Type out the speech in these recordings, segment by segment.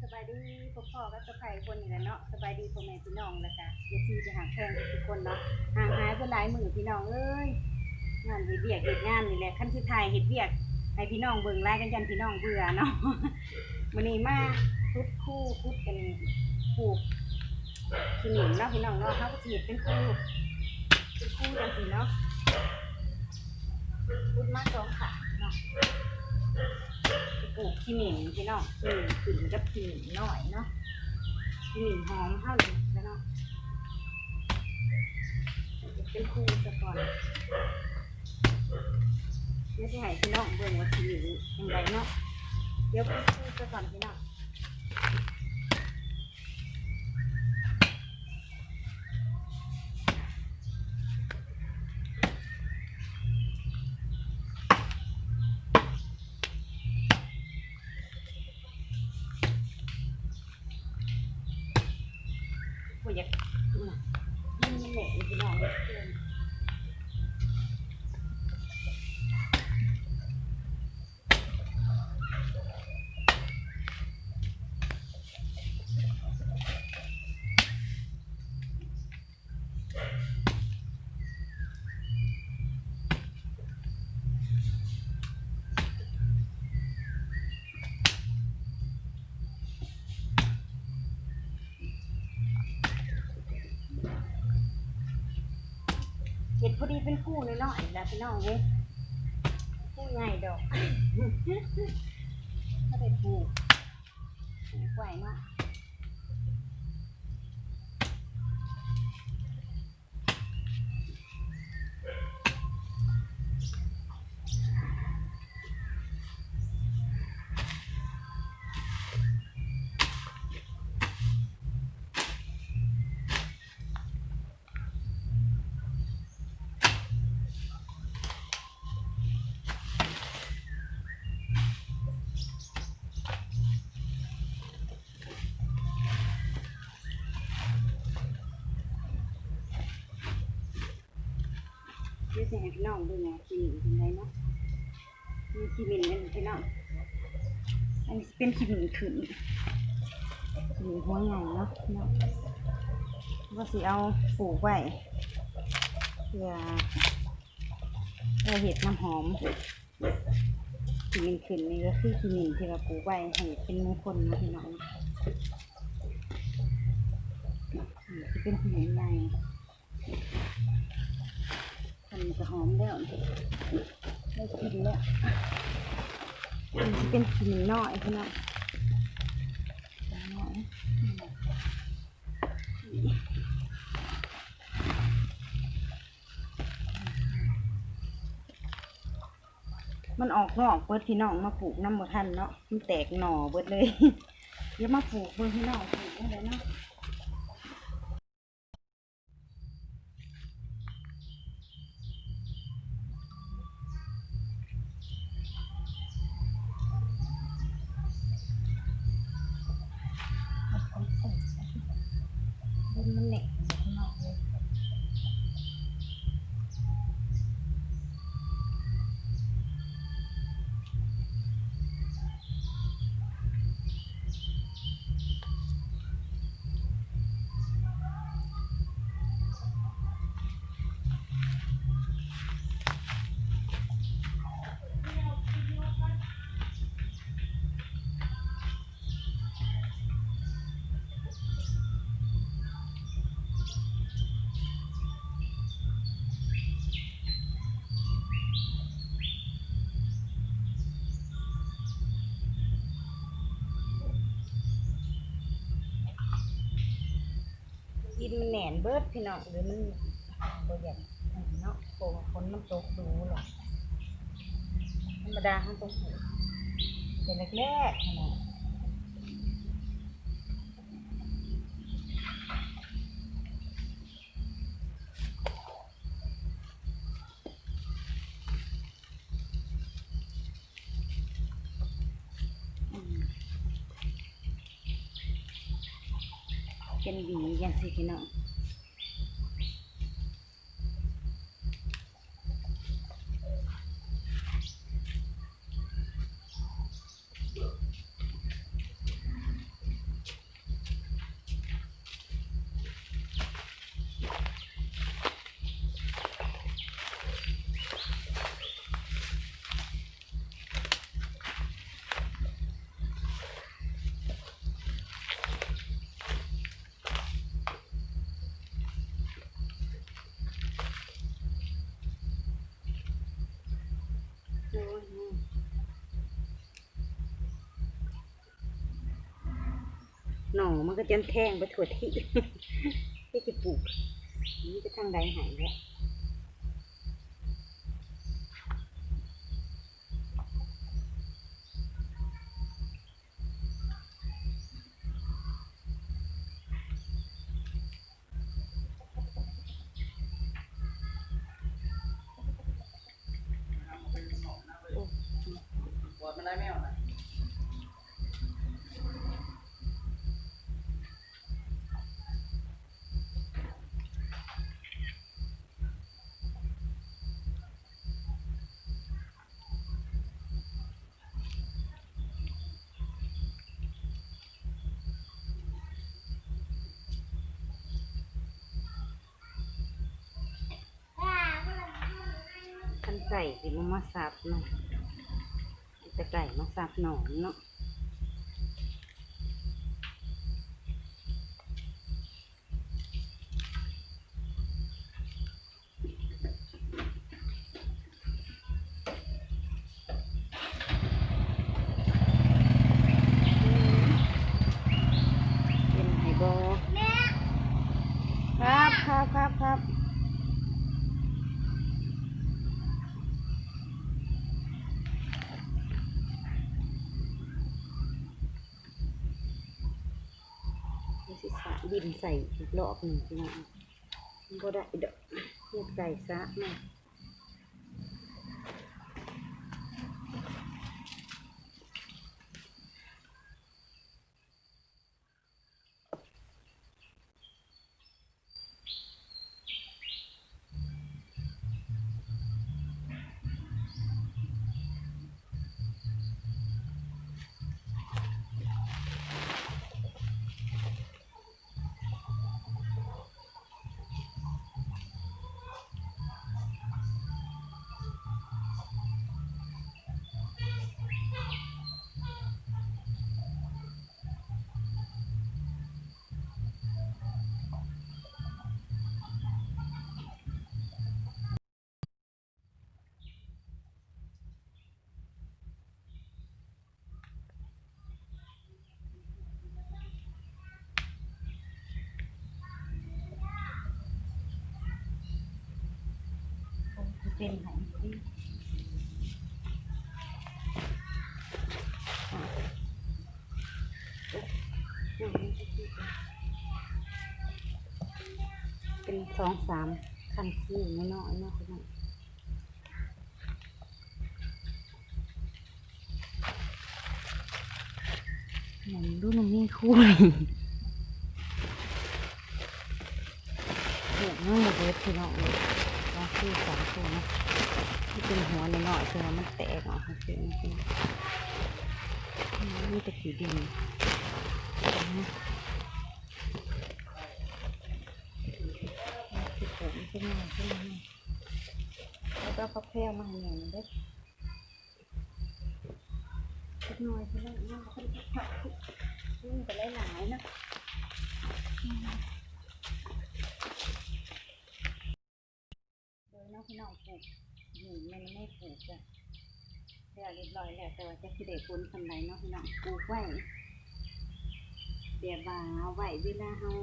ສະບາຍດີ ພໍ້ກັບສະໄພຄົນນີ້ແຫຼະເນາະ. ສະບາຍດີພໍ່ແມ່ພີ່ນ້ອງ ແລ້ວກະເອັຟຊີທີ່ຮັກແພງທຸກໆຄົນເນາະ. ຫ່າງຫາຍເພິ່ນຫຼາຍມື້ພີ່ນ້ອງເອີຍ, ງານເຮັດວຽກເຮັດງານນີ້ແຫຼະ, ຄັນຊິຖ່າຍເຮັດວຽກໃຫ້ພີ່ນ້ອງເບິ່ງຫຼາຍກໍຢ້ານພີ່ນ້ອງເບື່ອເນາະ. ມື້ນີ້ມາຂຸດຄູ ຂຸດອັນ ປູກຂີ້ໜິ່ງເນາະພີ່ນ້ອງເນາະ. ເຮົາກໍຊິເຮັດເປັນຄູ ເປັນຄູຈັ່ງຊີ້ເນາະ. ຂຸດມາສອງຂ້າງເນາະ ໄປປູກຂີ້ໜິ່ງພີ່ນ້ອງ, ຂີ້ໜິ່ງຂຶ້ນກັບຂີ້ໜິ່ງນ້ອຍເນາະ, ຂີ້ໜິ່ງຫອມເຮົານີ້ແຫຼະເນາະ. ເປັນຄູຊະກ່ອນ, ດຽວຊິໃຫ້ພີ່ນ້ອງເບິ່ງວ່າຂີ້ໜິ່ງຈັ່ງໃດເນາະ. ດຽວເປັນຄູຊະກ່ອນພີ່ນ້ອງ. ບໍ່ຢາກ ມັນແຫຼະພີ່ນ້ອງ. ເຮັດພໍດີເປັນຄູນ້ອຍໆລະພີ່ນ້ອງເອີຍ, ຄູໃຫຍ່ດອກ ບໍ່ໄດ້ປູກ ປູກໄວ້ເນາະ. ດຽວຊິໃຫ້ພີ່ນ້ອງເບິ່ງວ່າຂີ້ໜິ່ງເປັນໃດເນາະ. ມີຂີ້ໜິ່ງເປັນພີ່ນ້ອງ, ອັນນີ້ຊິເປັນຂີ້ໜິ່ງຂຶ້ນ, ຂີ້ໜິ່ງຫົວໃຫຍ່ເນາະພີ່ນ້ອງ. ວ່າຊິເອົາປູກໄວ້ ເພື່ອ ເພື່ອເຮັດນ້ຳຫອມ. ຂີ້ໜິ່ງຂຶ້ນນີ້ກໍຄືຂີ້ໜິ່ງທີ່ວ່າປູກໄວ້ໃຫ້ເປັນມຸງຄົນເນາະພີ່ນ້ອງ. ນີ້ຊິເປັນຂີ້ໜິ່ງໃຫຍ່, ອັນນີ້ກໍຫອມແລ້ວ, ໄດ້ກິນແລ້ວ. ອັນນີ້ຊິເປັນຂີ້ໜິ່ງນ້ອຍພີ່ນ້ອງ, ນ້ອຍ. ມັນອອກນອກເບິດພີ່ນ້ອງ, ມາປູກນຳບໍ່ທັນເນາະ, ມັນແຕກໜໍ່ເບິດເລີຍ. ດຽວມາປູກເບິ່ງພີ່ນ້ອງ, ປູກຈັ່ງໃດເນາະ. ດິນມັນແໜ້ນເບິດພີ່ນ້ອງ, ຫຼືມັນບໍ່ຢາກອັນນີ້ເນາະ, ເພາະວ່າຝົນມັນຕົກດູແລ້ວ. ທຳມະດາເຮົາຕ້ອງປູກແຕ່ແລກໆຫັ້ນແຫຼະ. ອືມ ເປັນຫວີຈັ່ງຊີ້ພີ່ນ້ອງ. ເ ໜໍ່ມັນກໍຈົນແທງໄປທົ່ວທີ່ ທີ່ຈະປູກ ມັນຈະທາງໃດໃຫ້ແຫຼະ. ຄັນໄກ່ຊິບໍ່ມາສັບເນາະ ແຕ່ໄກ່ມາສັບໜໍ່ເນາະ. ເປັນໃຫ້ບໍ່? ຄັບ ຄັບ ຄັບ ຄັບ. ຊິສະດິນໃສ່ອີກລອບໜຶ່ງ ພີ່ນ້ອງ. ບໍ່ໄດ້ດອກ ເຮັດໄກ່ສະມາ. ເປັນສອງສາມຄັນຄືນ້ອຍໆເນາະ ພີ່ນ້ອງ. ຫຍັງດູ ມັນມີຄູນ ເຮັດຍັງບໍ່ເບິດ ພີ່ນ້ອງເອີຍ. ລອງຊື້ສອງຄູ່ເນາະ ທີ່ເປັນຫົວນ້ອຍໆ ເຊິ່ງວ່າມັນແຕກອອກຈັ່ງຊີ້ ມີແຕ່ຂີ້ດິນ ຊິປູກມັນຈັ່ງໃດ ຈັ່ງໃດ. ແລ້ວກໍຜັກແພວມາໃຫ້ແມ່ນຳເດີ້ ຈັກໜ່ອຍ ພີ່ນ້ອງເນາະ. ມັນກໍຫຼາຍໆເນາະ ໂດຍເນາະ ພີ່ນ້ອງ. ປູກ ນີ້ແມ່ນແມ່ປູກ ແລ້ວຮຽບຮ້ອຍແລ້ວ ແຕ່ວ່າຈັກຊິໄດ້ຜົນສ່ຳໃດເນາະ ພີ່ນ້ອງ. ປູກໄວ້ແບບວ່າເອົາໄວ້ເວລາເຮົາ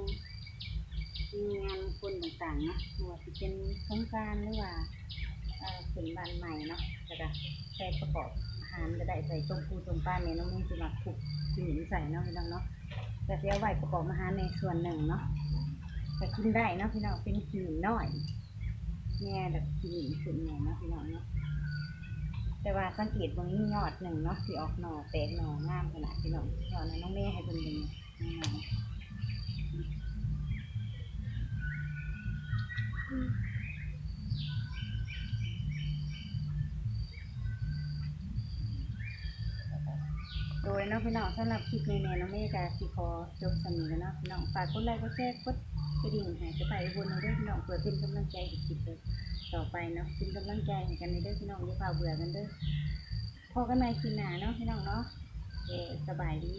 ມີງານມົງຄົນຕ່າງໆເນາະ ບໍ່ວ່າຊິເປັນສົງການ ຫຼືວ່າ ເອີ ຂຶ້ນບ້ານໃໝ່ເນາະ ແລ້ວກະໃສ່ປະກອບອາຫານກະໄດ້ ໃສ່ຕົ້ມປູຕົ້ມປາ. ແມ່ນ້ອງເມຊິມັກຄຸກຂະໜິງໃສ່ເນາະ ພີ່ນ້ອງເນາະ. ກະຊິເອົາໄວ້ປະກອບອາຫານໃນສ່ວນໜຶ່ງເນາະ ກະກິນໄດ້ເນາະ ພີ່ນ້ອງ. ເປັນຂະໜິງນ້ອຍ ແງ່ແລ້ວກະຂະໜິງຂຶ້ນແນ່ເນາະ ພີ່ນ້ອງເນາະ. ແຕ່ວ່າສັງເກດເບິ່ງມີຍອດໜຶ່ງເນາະ ທີ່ອອກໜໍ່ແຕກໜໍ່ງາມຂະໜາດ ພີ່ນ້ອງ. ຍອດນັ້ນນ້ອງເມໃຫ້ເພິ່ນເບິ່ງ ໂດຍເນາະ ພີ່ນ້ອງ ສຳລັບຄລິບນີ້ແມ່ນ້ອງເມກະຊິຂໍຈົບສ່ຳນີ້ແຫຼະເນາະ ພີ່ນ້ອງ. ຝາກກົດໄລ ກົດແຊ ກົດກະດິ່ງໃຫ້ສະພາຍອຸບົນແດ່ເດີ ພີ່ນ້ອງ ເພື່ອເປັນກຳລັງໃຈໃຫ້ຄລິບຕໍ່ໄປເນາະ. ເປັນກຳລັງໃຈໃຫ້ກັນແດ່ເດີ ພີ່ນ້ອງ ຢ່າພາວເບື່ອກັນເດີ. ພໍ້ກັນໃໝ່ຄລິບໜ້າເນາະ ພີ່ນ້ອງເນາະ. ເອີ ສະບາຍດີ.